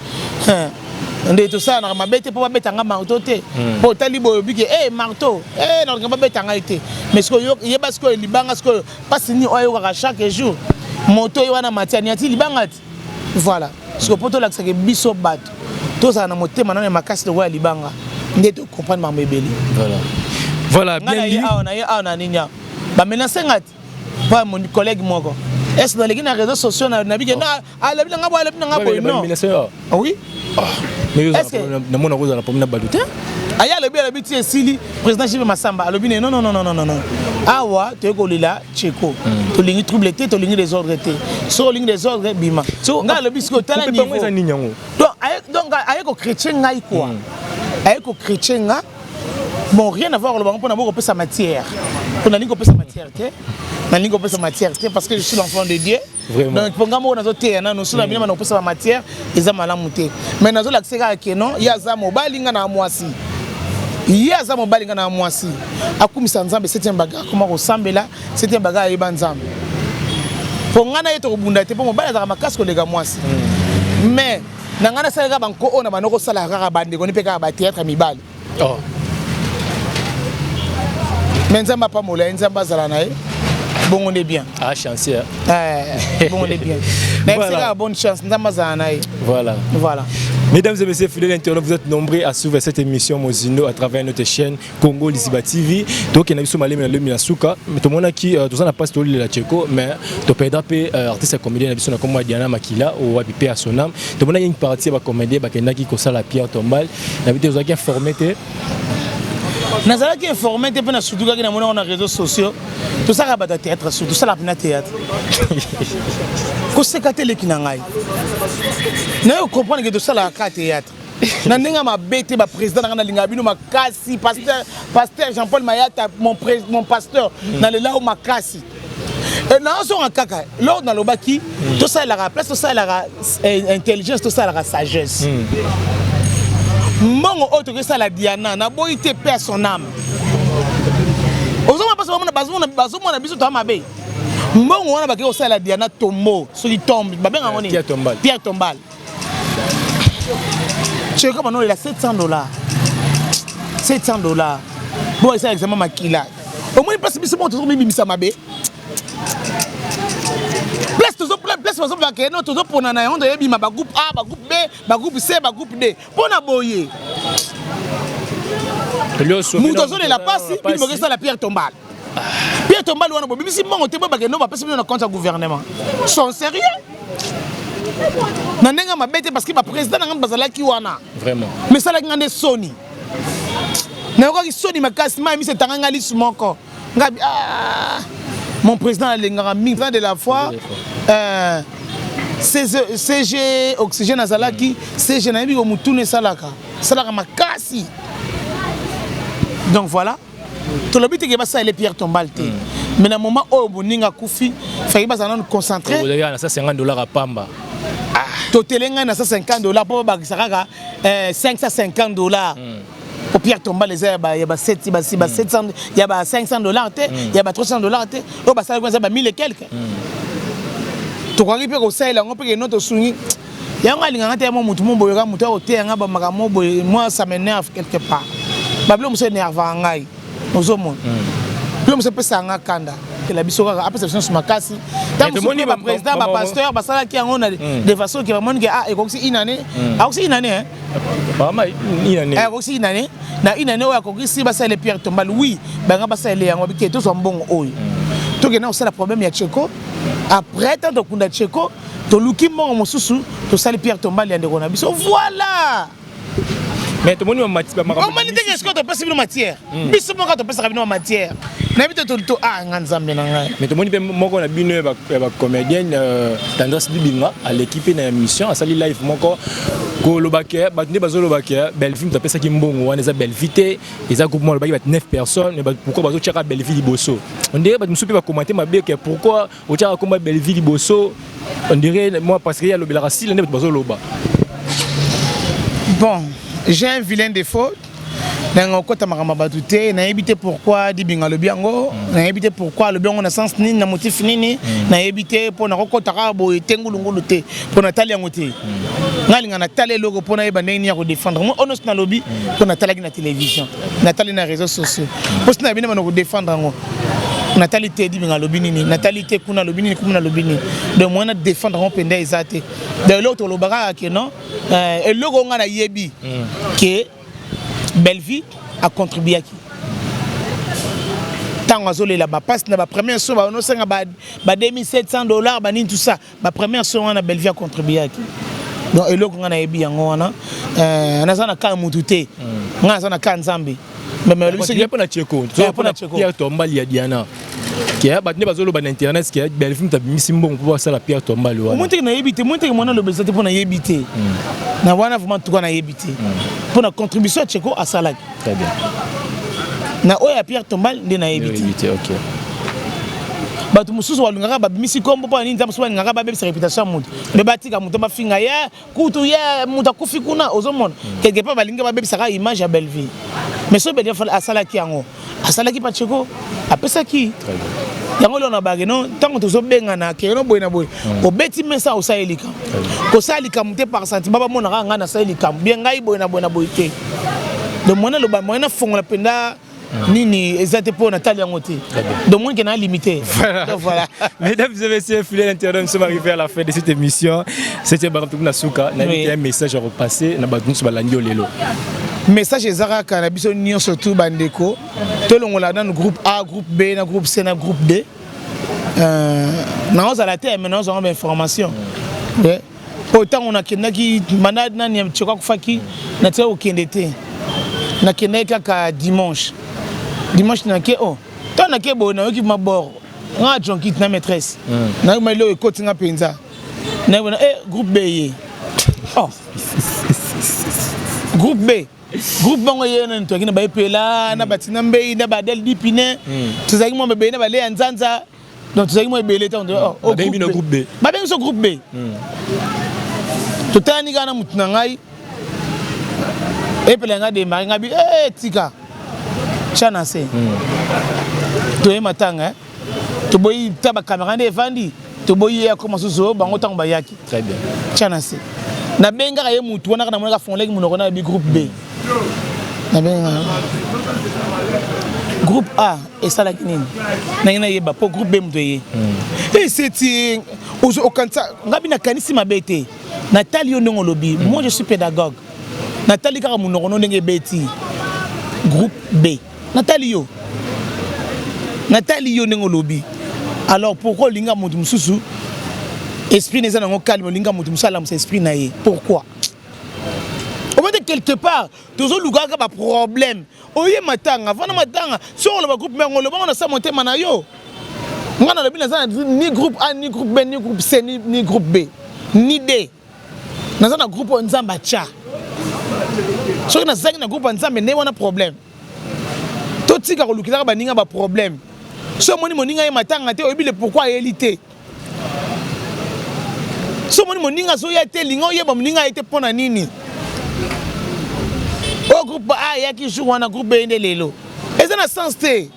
C: nde tosalanaka mabe te mpo babeta nga marteau te mpo otali boye obiki e marteau e nalinga babeta ngai te mais sikoyo yeba sikoyo libanga sikoyo mpasi nini oyo ayokaka chaque jour moto ye wana mati aniati libanga te voilà sikoyo mpo tolakisaka biso bato tozala na motema nano ya makasi lokola ya libanga nde tocomprendre makambo ebele.
B: Voilà. Voilà,
C: nga
B: bien
C: na ye
B: dit.
C: Awa na ye awa na nini awa bamenace nga te pa mon collègue moko est ce naleki na réseaux sociaux nabike na alobi na nga boye, alobi na nga boye, non. Oui.
B: Mais
C: Est-ce que-
B: namona kozala problème na bato te.
C: Aya alobi ti esili président Jibe Masamba alobi ne non, non, non, non, non, non, awa toyei kolela Tcheko, tolingi trouble te, tolingi désordre te. Soki olingi désordre, bima. Nga alobi sikoyo tala
B: bango
C: niveau
B: eza nini yango?
C: Donc aye kochrétien ngai quoi, aye kochrétien nga. Bon, rien à voir koloba ngo mpona bokopesa matière, mpo nalingi kopesa matière te, nalingi kopesa matière te parce que je suis l'enfant de Dieu.
B: Vraiment.
C: Donc mpo nga moko nazoteya nano so na bino bana kopesa bamatière eza malamu te, mais nazolakisa kaka ke non, ye aza mobali, nga na mwasi, ye aza mobali, nga na mwasi. Akumisa Nzambe, septième bagarre akoma kosambela, septième bagarre ayeba Nzambe. Mpo ngai na ye tokobunda te, mpo mobali azalaka makasi koleka mwasi. Mais na ngai nasalaka banko oyo na bando kosala kaka bandeko ni mpe kaka bathéâtre mibali.
B: Oh.
C: Mais Nzambe apambola ye, Nzambe azala na ye, bongo nde bien.
B: Ah, chancier.
C: Eh, bongo nde bien.
B: Voilà.
C: Nayebisi kaka bonne chance, Nzambe azala na ye.
B: Voilà.
C: Voilà.
B: Mesdames et messieurs, fidèles internautes, vous êtes nombreux à suivre cette émission Mozindo à travers notre chaîne Congo Liziba TV. Donc, il y a malemi na lemi na suka. Mais tout le monde qui tout ça n'a pas la Tcheko, mais to perdra pe artiste et comédien na biso na comme Diana Makila ou wapi paix à son âme. Tout le monde a une partie ba comédien ba kendaki ko sala pierre tombale. Na bité ozaki informé te?
C: Nazalaki informé te mpe nasutukaki na monako na réseaux sociaux. Tosalaka bato ya théâtre, surtout tosalaka mpena théâtre. Koseka te, eleki na ngai naye comprendre ke tosalaka kaka théâtre na ndenge ya mabe te. Baprésident na ngai, nalingaka bino makasi. Pasteur Jean Paul Mayata, mon pasteur, nalela yo makasi. Nazonga kaka lors nalobaki tosalelaka place, tosalelaka intelligence, tosalelaka sagesse. Mbongo oyo tokosala Diana, naboyi te, paix à son âme. Ozomona mpasi, bazomona biso toya mabe. Mbongo wana bakei kosalela Diana tombo, soki tombe babenga yango nini?
B: Pierre Tombale.
C: Pierre Tombale. Cheko banolela 700 dollars, 700 dollars bo esala examen makila. Omoni place biso moko tozomibimisa mabe, place tozo place bazobaka no tozopona na yango, toyebima bagroupe A, bagroupe B, bagroupe C, bagroupe D. Mpo na boye moto azolela pasi, bino bokesala pierre tombale. Pierre tombale wana bobimisi mbongo te, bo bakende bapesi bino na compte ya gouvernement. Sont sérieux na ndenge ya mabe te, parce que baprésident na ngai bazalaki wana.
B: Vraiment.
C: Mais esalaki nga nde soni, nayokaki soni makasi, mai miso etanga ngai lisu moko. Ngabi ah, mon président alengaka mingi, président de la foi, CG Oxygène azalaki CG. Nayebi ko motuna esalaka makasi. Donc voilà, tolobi teke basalele pierre tombale te, mais na moment oyo boninga akufi, faki bazala nanu concentré.
B: Ozalaki na 150 dollars ya pamba.
C: Totele ngai na 150 dollars mpo babakisa kaka 550 dollars po pierre tombale eza ya ba 7 ba 700, ya ba 500 dollars te, ya ba 300 dollars te. Oyo basalaki eza ba 1000 et quelque. Tokokaki mpe kosalela yango mpe keno tosungi yango. Alinganga te ya mo motu mo boye, kaka motu akoteya nga bamakambo mo boye. Moi, ça m'énerve quelque part. Babilo mosu énervaka ngai, ozomona bilo mosu epesaka nga kanda. Tela biso kaka, apesa biso nyonso makasi.
B: Mais tomoni
C: baprésident, bapasteur basalaki yango na de façon ke bamoni ke ah, ekokisi une année, akokisi une année, hein.
B: Vraiment, une année.
C: Eh, akokisi une année. Na une année oyo akokisi, basalele pierre tombale. Oui, banga basalele yango bike tozwa mbongo oyo tokenda kosala problème ya Tcheko. Après tant tokunda Tcheko, toluki mbongo mosusu, tosali pierre tombale ya ndeko na biso. Voilà.
B: Mais tomoni makambo.
C: Omoni ndenge sikoyo topesi bino matière. Biso moko topesaka bino matière. Nayebi te to ah nga nzambe na ngai.
B: Mais tomoni mpe moko na bino ya bacomédienne Tendresse Bibinga aleki mpe na émission, asali live moko koloba ke bato nde bazoloba ke Bellevue moto apesaki mbongo wana, eza Bellevue te, eza groupe moko alobaki bato 9 personnes. Mais pourquoi bazotiaka Bellevue liboso? On dirait bato mosusu mpe bacommenter mabe ke pourquoi otiaka komba Bellevue liboso, on dirait moi parce que ye alobelaka sila nde bato bazoloba.
C: Bon, j'ai un vilain défaut. Nanga okota makambo ya bato te. Nayebi te pourquoi Dibinga alobi yango. Nayebi te pourquoi alobi yango, na sens nini, na motif nini, nayebi te. Mpo nakokota kaka boye te, ngulungulu te, mpo natali yango te. Ngai alinga natala eloko mpo nayeba ndenge nini ya kodéfendre mo oyo nyonso nalobi, mpo natalaki na télévision, natali na réseaux sociaux, mpo si nayebi nde bana kodéfendre yango. Natali te Dibinga alobi nini, natali te kuna alobi nini, kuna alobi nini. Donc moyen na défendre yango mpenza eza te. Donc eloko tolobaka kaka ke non, eloko oyo ngai nayebi ke Bellevue acontribuaki ntango azolela bapasi na bapremière so, banosenga ba 2700 $, banini, tout ça, bapremière so wana Bellevue acontribuaki. Donc eloko ngai nayebi yango wana. Naza na ka mutu te, ngai naza na ka Nzambe.
B: Mpo na Cheko, pierre tombale ya Diana, ke bato nde bazoloba na internet ke Bellevue moto abimisi mbongo mpo basala pierre tombale wana.
C: Omoni teke nayebi te, omoni teke mwana aloba eza te, mpo nayebi te na wana. Vraiment tuka nayebi te mpo na contribution ya Cheko asalaki
B: Très bien.
C: na oyo ya pierre tombale nde nayebi te. Bato mosusu balingaka babimisi kombo mpo na nini? Nzambe mosusu balingaka babebisa réputation ya moto, mpe batika moto bafinga ye kutu ye moto akufi kuna. Ozomona quelque part balingi babebisaka image ya Bellevue. Mais so Bellevue asalaki yango, asalaki pa Cheko apesaki yango. Lelo na bakeno ntango tozobengana keno boye na boye, obeti mesa, osali likambo, kosala likambo te par sentiment. Bamonaka ngai nasali likambo bien, ngai boye na boye na boye te. Donc moyen naloba, moyen nafongola mpenza nini eza te, mpo natali yango te. Donc moi ke na limité.
B: Voilà.
C: Donc voilà.
B: Mesdames et messieurs, fidèles internautes, nous sommes arrivés à la fin de cette émission. C'était Baramtou Nasuka. Na un message à repasser na bato nyonso balandi yo lelo.
C: Message eza kaka na biso nyonso tu bandeko, tolongola nanu groupe A, groupe B, na groupe C, na groupe D. Naozala te, mais naozwanga bainformation po ntango nakendaki banda nani Tsheko akufaki, natikaki kokende te. Nakendaki kaka dimanche. Dimanche nake o ntango nake boye, nayoki mabor nga jonkit na maîtresse, nayoki ma eloko ekoti nga mpenza. Nayebona e groupe B ye, oh. Groupe B, groupe bango ye nani, toyaki na baepela na batina mbei na badel dipine, tozalaki mwa ebele na bale ya nzanza. Donc tozalaki mwa ebele ntango
B: Babengi bino groupe B.
C: Babengi biso groupe B. Totalani kaka na motu na ngai epela ngai démarre ngai bi eh, tika tya na se. Toye matanga, toboyi ta bacaméra nde evandi, toboyi ye akoma susu bango ntango bayaki.
B: Très bien.
C: Tya na se, nabengaka ye mutu wana kaka, namonaka afongolaki monoko na yebi groupe B. Nabengaka groupe A esalaki nini, ndenge nayeba mpo groupe B moto eye eseti. Okanisa ngabi nakanisi mabe te, natali yo ndenge olobi. Moi je suis pédagogue, natali kaka monoko no ndenge ebeti groupe B. Natali yo, natali yo ndenge olobi. Alors pourquoi olinga moto mosusu esprit na eza nango calme, olinga moto mosusu alamusa esprit na ye? Pourquoi? Omoni quelque part tozoluka kaka baproblème. Oye matanga, vanda matanga. Soki oloba groupe B yango, olobango na sa motema na yo. Nga nalobi naza na ni groupe A, ni groupe B, ni groupe C, ni groupe B, ni D. Naza na groupe oyo Nzambe atya. Soki nazangi na groupe ya Nzambe, nde wana problème. Totika kolukilaka baninga baproblème. So omoni moninga ye matanga te, oyebi le pourquoi ayeli te. So omoni moninga azoya te, linga oyeba moninga aye te mpo na nini. Oyo groupe A ayaki jour wana, groupe B nde lelo, eza na sens te.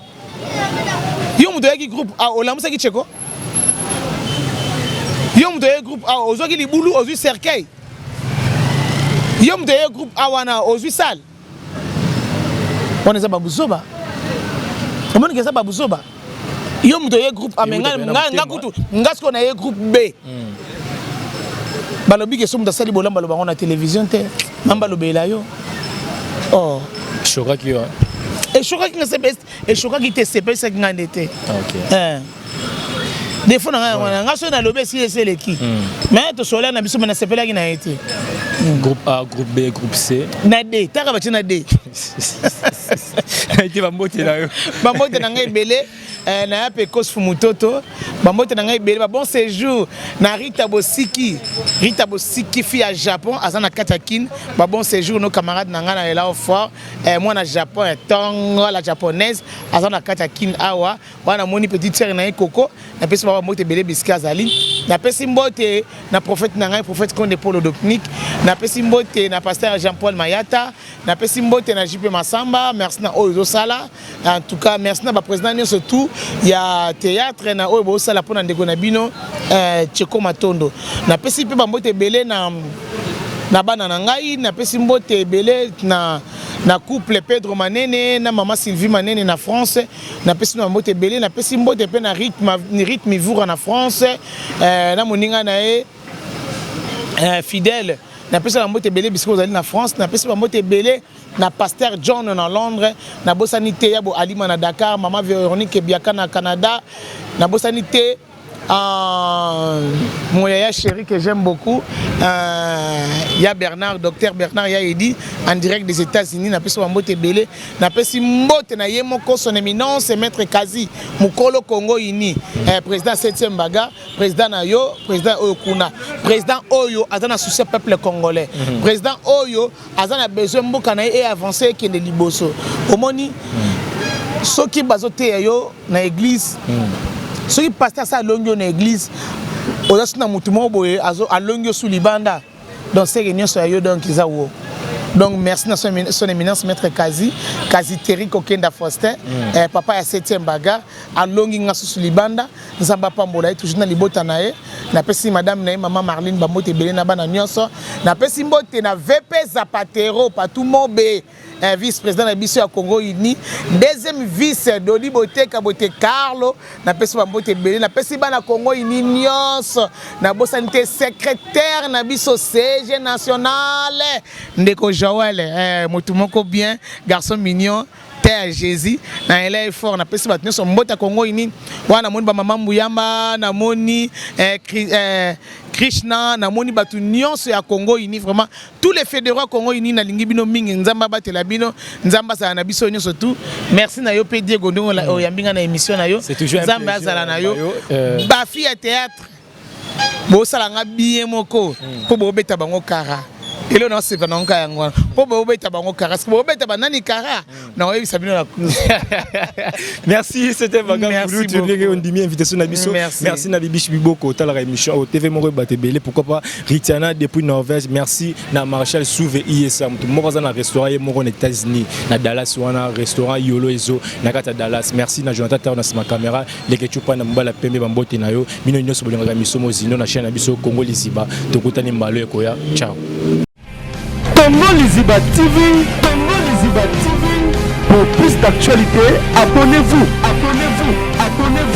C: Yo moto oyaki groupe A, olamusaki Cheko. Yo moto oye groupe A, ozwaki libulu, ozwi cercueil. Yo moto oye groupe A wana, ozwi salle wana. Eza babuzoba, omoniki eza babuzoba. Yo moto oye groupe A, mais nga kutu nga sikoyo na ye groupe B. Balobi ke so moto asali bolamu, baloba yango na télévision te, mamba balobela yo. Oh.
B: Eshokaki yo?
C: Eshokaki nga, eshokaki te, sepesaki nga nde te. Défaut na ngai yango wana. Ngai soki nalobi esili esi eleki. Mais tosololaki na biso mais nasepelaki na ye te.
B: Groupe A, groupe B, groupe C.
C: Na D, taka batie na D.
B: Ete bambote na yo.
C: Bambote na ngai ebele eh, na ya mpe Kosfu Mutoto. Bambote na ngai ebele ba bon séjour na Rita Bosiki. Rita Bosiki fille ya Japon aza na kati ya Kin. Ba bon séjour nos camarades na ngai na Elao fort. Eh, mwana Japon ya tongo la japonaise aza na kati ya Kin awa. Wana namoni petite sœur na ye Coco, napesi bango mbote ebele bisika azali. Napesi mbote na prophète na ngai prophète Konde Polo Dominique, napesi mbote na pasteur Jean-Paul Mayata, napesi mbote na JP Masamba, merci na oyo ozosala. En tout cas, merci na ba président nyonso tout ya théâtre na oyo bosala pona ndeko na bino euh, Tcheko Matondo. Napesi mpe ba mbote ebele na na bana na ngai, napesi mbote ebele na na couple Pedro Manene na mama Sylvie Manene na France. Napesi na mbote ebele, napesi mbote mpe na rythme rythme Ivura na France euh, na moninga na ye euh, fidèle. Napesi ba mbote ebele bisika ozali na France, napesi ba mbote ebele na pasteur John na Londres, nabosani te ya bo Alima na Dakar, mama Véronique Biaka na Canada, nabosani te euh, mon yaya chéri que j'aime beaucoup, euh, ya Bernard, docteur Bernard ya Edi, en direct des États-Unis, napesi ba mbote ebele, napesi mbote na ye moko son éminence maître Kazi Mukolo Congo Uni, eh, président 7e bagarre, président na yo, président oyo kuna, président oyo aza na souci ya peuple congolais, président oyo aza na besoin mboka na ye e avancer ekende liboso. Omoni soki bazoteya yo na église, soki pasteur asa alongi yo na église, oza so na motu moko boye alongi yo su libanda, donc seke nyonso ya yo donc eza wo. Donc merci na son, son éminence maître Kazi, Kazi Terry Kokenda Faustin, eh, papa ya 7e bagarre, alongi nga susu libanda, Nzambe apambola ye toujours na libota na ye. Napesi madame na ye mama Marlene bambote ebele na bana nyonso. Napesi mbote na VP Zapatero Patou Mobe, eh, vice-président na biso ya Congo Uni, deuxième vice Dodi Boteka Bote Carlo, napesi bambote ebele, napesi bana Congo Uni nyonso. Nabosani te secrétaire na biso CG national ndeko Joël, eh, motu moko bien, garçon mignon te ya Jésus na elai fort. Napesi bato nyonso mbote ya Congo Uni wana. Namoni bamama Mbuyamba, namoni eh, eh, Krishna, namoni bato nyonso ya Congo Uni, vraiment tous les fédéraux ya Congo Uni, nalingi bino mingi. Nzambe abatela bino, Nzambe azala na biso nyonso tout. Merci na yo mpe Diego ndenge oyambi nga na émission na yo. Nzambe azala na yo. Bafi ya théâtre bosala nga bien moko mpo bobeta bango kara eloko na osepela nango kaka yango wana mpo bobeta bango kara. Soki bobeta banani kara, na oyebisa bino na cruise.
B: Merci, c'était Baga Kulutu ndenge ondimi invitation na biso.
C: Merci.
B: Merci na Bibiche Biboko otalaka émission au TV moko bato ebele, pourquoi pas Ritiana depuis Norvège. Merci na Marshal Souve ISA, moto moko aza na restaurant ye moko na États-Unis na Dallas wana, restaurant Yolo Ezo na kati ya Dallas. Merci na Jonathan Tao na nsima caméra, Leke Chupa na mobala pembe, bambote na yo bino nyonso bolingaka miso mozindo na chaîne na biso Congo Liziba. Tokutani mbalo ekoya, ciao.
A: Congo Liziba TV, Congo Liziba TV. Pour plus d'actualités, abonnez-vous, abonnez-vous, abonnez-vous.